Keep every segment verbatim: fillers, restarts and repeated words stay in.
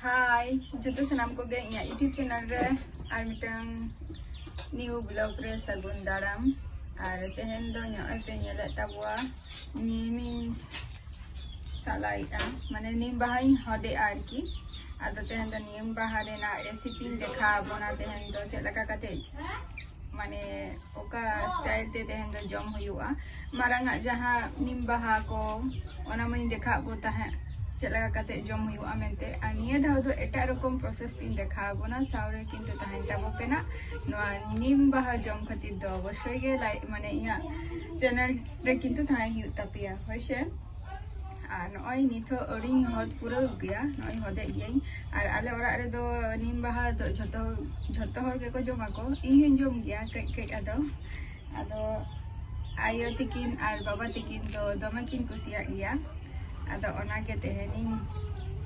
ᱦᱟᱭ ᱡᱚᱛᱚ ᱥᱟᱱᱟᱢ ᱠᱚᱜᱮ ᱤᱧᱟᱹᱜ YouTube ᱪᱮᱱᱮᱞ ᱨᱮ ᱟᱨ ᱢᱤᱫᱴᱟᱝ ᱱᱤᱭᱩ ᱵᱞᱚᱜ ᱨᱮ ᱥᱟᱹᱜᱩᱱ ᱫᱟᱨᱟᱢ᱾ ᱟᱨ ᱛᱮᱦᱮᱧ ᱫᱚ ᱱᱚᱜᱼᱚᱭ ᱯᱮ ᱧᱮᱞᱮᱫ ᱛᱟᱵᱚᱣᱟ ᱱᱤᱢᱤᱧ ᱥᱟᱞᱟᱭᱮᱫᱼᱟ, ᱢᱟᱱᱮ ᱱᱤᱢ ᱵᱟᱦᱟᱧ ᱦᱚᱫᱮᱜᱼᱟ ᱟᱨᱠᱤ᱾ ᱟᱫᱚ ᱛᱮᱦᱮᱧ ᱫᱚ ᱱᱤᱢ ᱵᱟᱦᱟ ᱨᱮᱱᱟᱜ ᱨᱮᱥᱤᱯᱤᱧ ᱫᱮᱠᱷᱟᱣ ᱟᱵᱚᱱᱟ ᱛᱮᱦᱮᱧ ᱫᱚ ᱪᱮᱫ ᱞᱮᱠᱟ ᱠᱟᱛᱮ ᱢᱟᱱᱮ ᱚᱠᱟ ᱥᱴᱟᱭᱤᱞ ᱛᱮ ᱛᱮᱦᱮᱧ ᱫᱚ ᱡᱚᱢ ᱦᱩᱭᱩᱜᱼᱟ᱾ ᱢᱟᱨᱟᱝ ᱟᱜ ᱡᱟᱦᱟᱸ ᱱᱤᱢ ᱵᱟᱦᱟ ᱠᱚ ᱚᱱᱟ ᱢᱟᱧ ᱫᱮᱠᱷᱟᱣ ᱟᱫ ᱠᱚ ᱛᱟᱦᱮᱸᱫ ᱪᱮᱫ ᱞᱮᱠᱟ ᱠᱟᱛᱮ ᱡᱚᱢ ᱦᱩᱭᱩᱜᱼᱟ ᱢᱮᱱᱛᱮ᱾ ᱟᱨ ᱱᱤᱭᱟᱹ ᱫᱷᱟᱣ ᱫᱚ ᱮᱴᱟᱜ ᱨᱚᱠᱚᱢ ᱯᱨᱚᱥᱮᱥ ᱛᱤᱧ ᱫᱮᱠᱷᱟᱣ ᱟᱵᱚᱱᱟ, ᱥᱟᱶᱨᱮ ᱠᱤᱱᱛᱩ ᱛᱟᱦᱮᱱ ᱛᱟᱵᱚ ᱯᱮ ᱱᱟᱜ ᱱᱚᱣᱟ ᱱᱤᱢ ᱵᱟᱦᱟ ᱡᱚᱢ ᱠᱷᱟᱹᱛᱤᱨ ᱫᱚ ᱚᱵᱚᱥᱥᱳᱭ ᱜᱮ ᱞᱟᱭ ᱢᱟᱱᱮ ᱤᱧᱟᱹᱜ ᱪᱮᱱᱮᱞ ᱨᱮ ᱠᱤᱱᱛᱩ ᱛᱟᱦᱮᱸ ᱦᱩᱭᱩᱜ ᱛᱟᱯᱮᱭᱟ, ᱦᱳᱭ ᱥᱮ᱾ ᱟᱨ ᱱᱚᱜᱼᱚᱭ ᱱᱤᱛᱚᱜ ᱟᱹᱣᱨᱤᱧ ᱦᱚᱫ ᱯᱩᱨᱟᱹᱣ ᱜᱮᱭᱟ, ᱱᱚᱜᱼᱚᱭ ᱦᱚᱫᱮᱜ ᱜᱤᱭᱟᱹᱧ᱾ ᱟᱨ ᱟᱞᱮ ᱚᱲᱟᱜ ᱨᱮᱫᱚ ᱱᱤᱢ ᱵᱟᱦᱟ ᱫᱚ ᱡᱷᱚᱛᱚ ᱡᱷᱚᱛᱚ ᱦᱚᱲ ᱜᱮᱠᱚ ᱡᱚᱢᱟ ᱠᱚ, ᱤᱧ ᱦᱚᱸᱧ ᱡᱚᱢ ᱜᱮᱭᱟ ᱠᱟᱹᱡ ᱠᱟᱹᱡ᱾ ᱟᱫᱚ ᱟᱫᱚ ᱟᱭᱳ ᱛᱤᱠᱤᱱ ᱟᱨ ᱵᱟᱵᱟ ᱛᱤᱠᱤᱱ ᱫᱚ ᱫᱚᱢᱮ ᱠᱤᱱ ᱠᱩᱥᱤᱭᱟᱜ ᱜᱮᱭᱟ᱾ ᱟᱫᱚ ᱚᱱᱟᱜᱮ ᱛᱮᱦᱮᱧᱤᱧ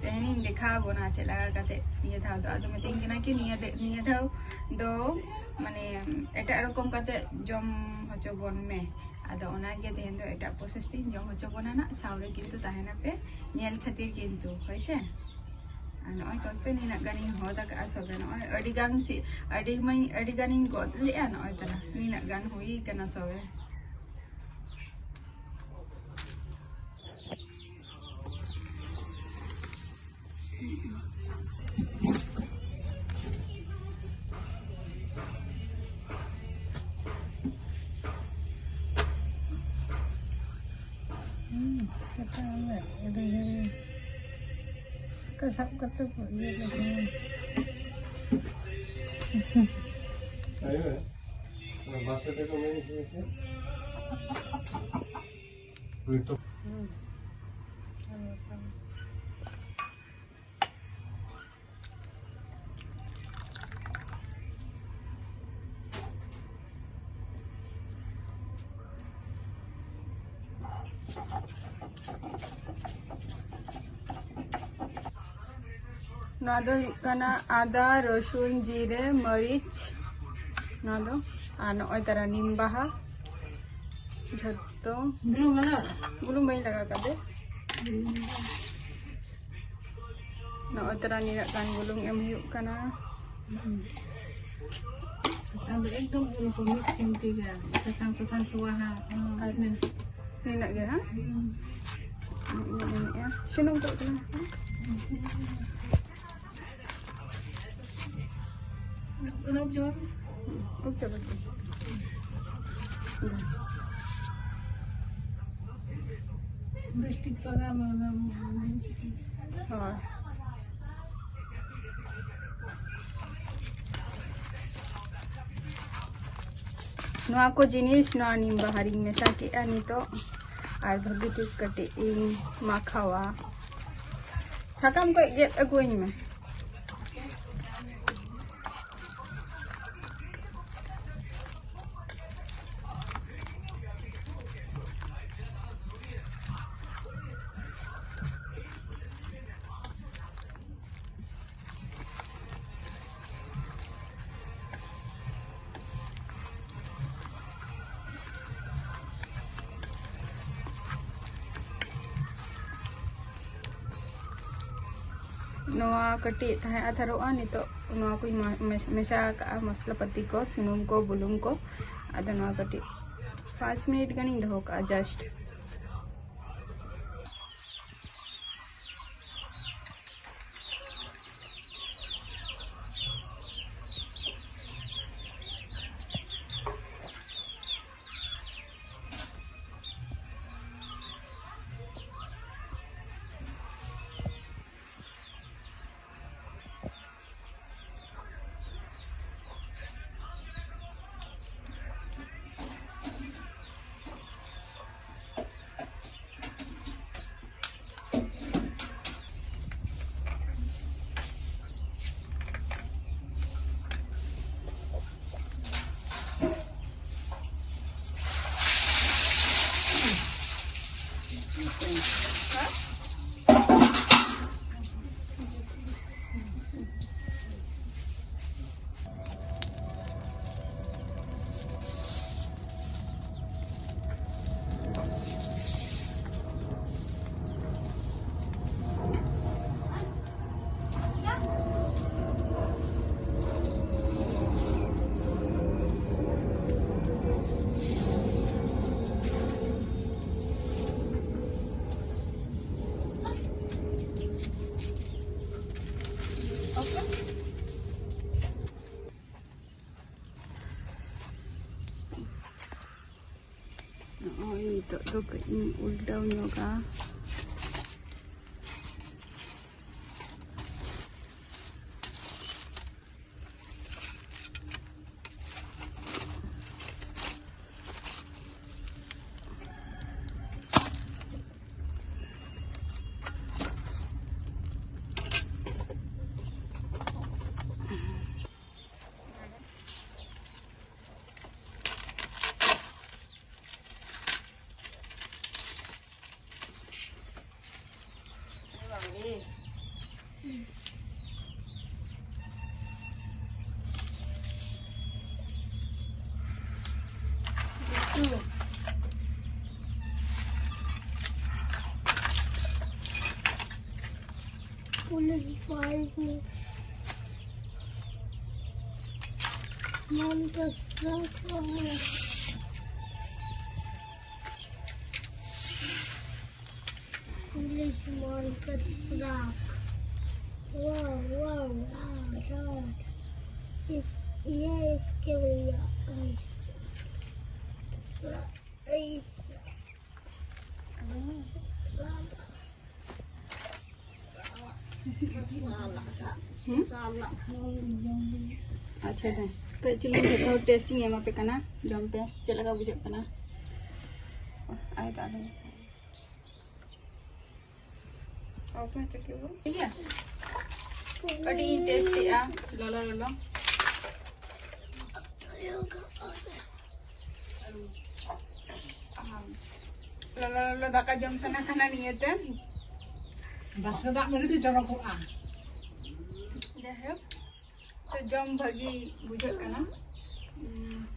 ᱛᱮᱦᱮᱧᱤᱧ ᱫᱮᱠᱷᱟᱣ ᱟᱵᱚᱱᱟ ᱪᱮᱫ ᱞᱮᱠᱟ ᱠᱟᱛᱮ ᱱᱤᱭᱟᱹ ᱫᱷᱟᱣ ᱫᱚ᱾ ᱟᱫᱚ ᱢᱤᱛᱟᱹᱧ ᱠᱟᱱᱟ ᱠᱤ ᱱᱤᱭᱟᱹ ᱫᱮ- ᱱᱤᱭᱟᱹ ᱫᱷᱟᱣ ᱫᱚ ᱢᱟᱱᱮ ᱮᱴᱟᱜ ᱨᱚᱠᱚᱢ ᱠᱟᱛᱮ ᱡᱚᱢ ᱦᱚᱪᱚ ᱵᱚᱱ ᱢᱮ᱾ ᱟᱫᱚ ᱚᱱᱟᱜᱮ ᱛᱮᱦᱮᱧ ᱫᱚ ᱮᱴᱟᱜ ᱯᱨᱚᱥᱮᱥ ᱛᱤᱧ ᱡᱚᱢ ᱦᱚᱪᱚ ᱵᱚᱱᱟ ᱱᱟᱜ, ᱥᱟᱶᱨᱮ ᱠᱤᱱᱛᱩ ᱛᱟᱦᱮᱱᱟᱯᱮ ᱧᱮᱞ ᱠᱷᱟᱹᱛᱤᱨ ᱠᱤᱱᱛᱩ, ᱦᱳᱭ ᱥᱮ᱾ ᱟᱨ ᱱᱚᱜᱼᱚᱭ ᱠᱚᱭ ᱯᱮ ᱱᱤᱱᱟᱹᱜ ᱜᱟᱱᱤᱧ ᱦᱚᱫ ᱟᱠᱟᱫᱼᱟ ᱥᱚᱵᱮ᱾ ᱱᱚᱜᱼᱚᱭ ᱟᱹᱰᱤ ᱜᱟᱱ ᱥᱤ ᱟᱹᱰᱤ ᱢᱟᱧ ᱟᱹᱰᱤ ᱜᱟᱱᱤᱧ ᱜᱚᱫ ᱞᱮᱫᱼᱟ᱾ ᱱᱚᱜᱼᱚᱭ ᱛᱟᱞᱟ ᱱᱤᱱᱟᱹᱜ ᱜᱟᱱ ᱦᱩᱭ ᱠᱟᱱᱟ ᱥᱚᱵᱮ᱾ ᱦᱩᱸ, ᱠᱟᱛᱷᱟ ᱚᱱᱟ ᱟᱹᱰᱤ ᱜᱷᱟᱹᱲᱤ ᱚᱱᱠᱟ ᱥᱟᱵ ᱠᱟᱛᱮ ᱠᱚ ᱤᱭᱟᱹ ᱠᱟᱛᱮ᱾ ᱟᱭᱳ, ᱚᱱᱟ ᱵᱟᱥ ᱨᱮ ᱠᱚ ᱢᱮᱱ ᱦᱚᱪᱚᱭᱟ ᱪᱮᱫ? ᱱᱤᱛᱚᱜ᱾ ᱦᱩᱸ᱾ ᱱᱚᱣᱟ ᱫᱚ ᱦᱩᱭᱩᱜ ᱠᱟᱱᱟ ᱟᱫᱟ, ᱨᱚᱥᱩᱱ, ᱡᱤᱨᱟᱹ, ᱢᱟᱹᱨᱤᱪ, ᱱᱚᱣᱟ ᱫᱚ, ᱟᱨ ᱱᱚᱜᱼᱚᱭ ᱛᱟᱨᱟ ᱱᱤᱢ ᱵᱟᱦᱟ, ᱡᱷᱚᱛᱚ᱾ ᱵᱩᱞᱩᱝ ᱞᱟᱜᱟᱣ? ᱵᱩᱞᱩᱝ ᱵᱟᱹᱧ ᱞᱟᱜᱟᱣ ᱠᱟᱫᱟ᱾ ᱱᱚᱜᱼᱚᱭ ᱛᱚᱨᱟ ᱱᱤᱱᱟᱹᱜ ᱜᱟᱱ ᱵᱩᱞᱩᱝ ᱮᱢ ᱦᱩᱭᱩᱜ ᱠᱟᱱᱟ᱾ ᱥᱟᱥᱟᱝ ᱫᱚ ᱮᱠᱫᱚᱢ ᱦᱩᱲᱩ ᱠᱚ ᱢᱤᱫ ᱪᱤᱢᱴᱤ ᱜᱟᱱ, ᱥᱟᱥᱟᱝ, ᱥᱟᱥᱟᱝ ᱥᱚᱣᱟ ᱦᱟᱸᱜ, ᱦᱚᱸ, ᱟᱪᱪᱷᱟ᱾ ᱤᱱᱟᱹ᱾ ᱱᱤᱱᱟᱹᱜ ᱜᱮ, ᱦᱮᱸ? ᱦᱩᱸ᱾ ᱥᱩᱱᱩᱢ ᱠᱚ ᱠᱟᱱᱟ᱾ ᱚᱱᱟ ᱡᱚᱢ᱾ ᱵᱮᱥ ᱴᱷᱤᱠ ᱯᱟᱜᱟᱣ ᱢᱮ ᱚᱱᱟ᱾ ᱦᱳᱭ᱾ ᱱᱚᱣᱟ ᱠᱚ ᱡᱤᱱᱤᱥ ᱱᱚᱣᱟ ᱱᱤᱢ ᱵᱟᱦᱟ ᱨᱤᱧ ᱢᱮᱥᱟ ᱠᱮᱜᱼᱟ ᱱᱤᱛᱚᱜ, ᱟᱨ ᱵᱷᱟᱹᱜᱤ ᱴᱷᱤᱠ ᱠᱟᱹᱴᱤᱡ ᱤᱧ ᱢᱟᱠᱷᱟᱣᱟ᱾ ᱥᱟᱠᱟᱢ ᱠᱚ ᱜᱮᱫ ᱟᱹᱜᱩᱣᱟᱹᱧ ᱢᱮ᱾ ᱱᱚᱣᱟ ᱠᱟᱹᱴᱤᱡ ᱛᱟᱦᱮᱸ ᱦᱟᱛᱟᱨᱚᱜᱼᱟ᱾ ᱱᱤᱛᱚᱜ ᱱᱚᱣᱟ ᱠᱚᱧ ᱢᱟ-, ᱢᱮᱥ-, ᱢᱮᱥᱟ ᱟᱠᱟᱜᱼᱟ, ᱢᱚᱥᱞᱟ ᱯᱟᱹᱛᱤ ᱠᱚ, ᱥᱩᱱᱩᱢ ᱠᱚ, ᱵᱩᱞᱩᱝ ᱠᱚ᱾ ᱟᱫᱚ ᱱᱚᱣᱟ ᱠᱟᱹᱴᱤᱡ ᱯᱟᱸᱪ ᱢᱤᱱᱤᱴ ᱜᱟᱱᱤᱧ ᱫᱚᱦᱚ ᱠᱟᱜᱼᱟ just᱾ ᱱᱤᱛᱚᱜ ᱫᱚ ᱠᱟᱹᱡ ᱤᱧ ᱩᱞᱴᱟᱹᱣ ᱧᱚᱜᱟ᱾ Mom, das English market truck. Wow, wow, wow, Dad. Is, yes, give me ice. Ice. ᱦᱩᱸ? ᱟᱪᱪᱷᱟ, ᱫᱮ᱾ ᱠᱟᱹᱡ ᱪᱩᱞᱩᱝ ᱡᱚᱛᱚ ᱦᱚᱲ ᱴᱮᱥᱴ ᱤᱧ ᱮᱢᱟ ᱯᱮ ᱠᱟᱱᱟ, ᱡᱚᱢ ᱯᱮ, ᱪᱮᱫ ᱞᱮᱠᱟ ᱵᱩᱡᱷᱟᱹᱜ ᱠᱟᱱᱟ? ᱟᱭ ᱫᱟᱜ ᱨᱮ᱾ ᱚᱯᱮ ᱦᱚᱪᱚ ᱠᱮᱫ ᱵᱚᱱ᱾ ᱴᱷᱤᱠ ᱜᱮᱭᱟ? ᱠᱟᱹᱴᱤᱡ ᱤᱧ ᱴᱮᱥᱴ ᱮᱜᱼᱟ, ᱞᱚᱞᱚ ᱞᱚᱞᱚ᱾ ᱞᱚᱞᱚ ᱞᱚᱞᱚ ᱫᱟᱠᱟ ᱡᱚᱢ ᱥᱟᱱᱟ ᱠᱟᱱᱟ ᱱᱤᱭᱟᱹᱛᱮ᱾ ᱵᱟᱥᱠᱮ ᱫᱟᱜ ᱢᱟᱹᱰᱤ ᱫᱚ ᱪᱚᱨᱚᱠᱚᱜᱼᱟ᱾ ᱡᱟᱭᱦᱳᱠ, ᱛᱚ ᱡᱚᱢ ᱵᱷᱟᱹᱜᱤ ᱵᱩᱡᱷᱟᱹᱜ ᱠᱟᱱᱟ᱾ ᱩᱸ,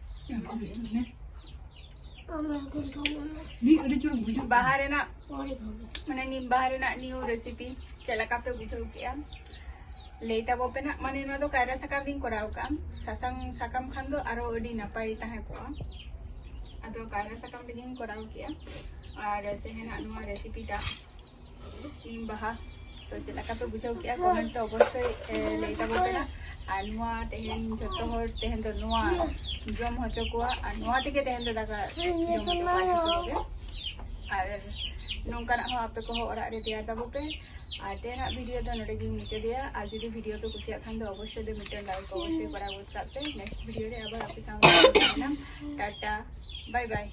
ᱢᱤᱫ ᱟᱹᱰᱤ ᱪᱚᱨᱚᱠ ᱵᱩᱡᱷᱟᱹᱜ ᱠᱟᱱᱟ᱾ ᱵᱟᱦᱟ ᱨᱮᱱᱟᱜ, ᱢᱟᱱᱮ ᱱᱤᱢ ᱵᱟᱦᱟ ᱨᱮᱱᱟᱜ ᱱᱤᱭᱩ ᱨᱮᱥᱤᱯᱤ ᱪᱮᱫ ᱞᱮᱠᱟ ᱯᱮ ᱵᱩᱡᱷᱟᱹᱣ ᱠᱮᱜᱼᱟ? ᱞᱟᱹᱭ ᱛᱟᱵᱚ ᱯᱮ ᱱᱟᱜ᱾ ᱢᱟᱱᱮ ᱱᱚᱣᱟ ᱫᱚ ᱠᱟᱭᱨᱟ ᱥᱟᱠᱟᱢ ᱨᱤᱧ ᱠᱚᱨᱟᱣ ᱠᱟᱜᱼᱟ, ᱥᱟᱥᱟᱝ ᱥᱟᱠᱟᱢ ᱠᱷᱟᱱ ᱫᱚ ᱟᱨᱚ ᱟᱹᱰᱤ ᱱᱟᱯᱟᱭ ᱛᱟᱦᱮᱸ ᱠᱚᱜᱼᱟ᱾ ᱟᱫᱚ ᱠᱟᱭᱨᱟ ᱥᱟᱠᱟᱢ ᱨᱮᱜᱤᱧ ᱠᱚᱨᱟᱣ ᱠᱮᱜᱼᱟ᱾ ᱟᱨ ᱛᱮᱦᱮᱧᱟᱜ ᱱᱚᱣᱟ ᱨᱮᱥᱤᱯᱤᱴᱟ ᱱᱤᱢ ᱵᱟᱦᱟ᱾ ᱛᱚ ᱪᱮᱫ ᱞᱮᱠᱟ ᱯᱮ ᱵᱩᱡᱷᱟᱹᱣ ᱠᱮᱜᱼᱟ, ᱠᱚᱢᱮᱱᱴ ᱛᱮ ᱚᱵᱚᱥᱥᱳᱭ, ᱮ, ᱞᱟᱹᱭ ᱛᱟᱵᱚᱱ ᱯᱮ ᱱᱟᱜ᱾ ᱟᱨ ᱱᱚᱣᱟ ᱛᱮᱦᱮᱧ ᱡᱷᱚᱛᱚ ᱦᱚᱲ ᱛᱮᱦᱮᱧ ᱫᱚ ᱱᱚᱣᱟ ᱡᱚᱢ ᱦᱚᱪᱚ ᱠᱚᱣᱟ, ᱟᱨ ᱱᱚᱣᱟ ᱛᱮᱜᱮ ᱛᱮᱦᱮᱧ ᱫᱚ ᱫᱟᱠᱟ ᱡᱚᱢ ᱦᱚᱪᱚ ᱠᱚᱣᱟ ᱡᱷᱚᱛᱚ ᱠᱚᱜᱮ᱾ ᱟᱨ ᱱᱚᱝᱠᱟᱱᱟᱜ ᱦᱚᱸ ᱟᱯᱮ ᱠᱚᱦᱚᱸ ᱚᱲᱟᱜ ᱨᱮ ᱛᱮᱭᱟᱨ ᱛᱟᱵᱚ ᱯᱮ᱾ ᱟᱨ ᱛᱮᱦᱮᱧᱟᱜ ᱵᱷᱤᱰᱤᱭᱳ ᱫᱚ ᱱᱚᱰᱮ ᱜᱤᱧ ᱢᱩᱪᱟᱹᱫᱮᱭᱟ᱾ ᱟᱨ ᱡᱩᱫᱤ ᱵᱷᱤᱰᱤᱭᱳ ᱯᱮ ᱠᱩᱥᱤᱭᱟᱜ ᱠᱷᱟᱱ ᱫᱚ ᱚᱵᱚᱥᱥᱳᱭ ᱫᱚ ᱢᱤᱫᱴᱮᱱ ᱞᱟᱭᱤᱠ ᱚᱵᱚᱥᱥᱳᱭ ᱠᱚᱨᱟᱣ ᱜᱚᱫ ᱠᱟᱜ ᱯᱮ᱾ ᱱᱮᱠᱥᱴ ᱵᱷᱤᱰᱤᱭᱳ ᱨᱮ ᱟᱵᱟᱨ ᱟᱯᱮ ᱥᱟᱶ ᱛᱟᱦᱮᱱᱟ᱾ ᱴᱟᱴᱟ, ᱵᱟᱭ ᱵᱟᱭ᱾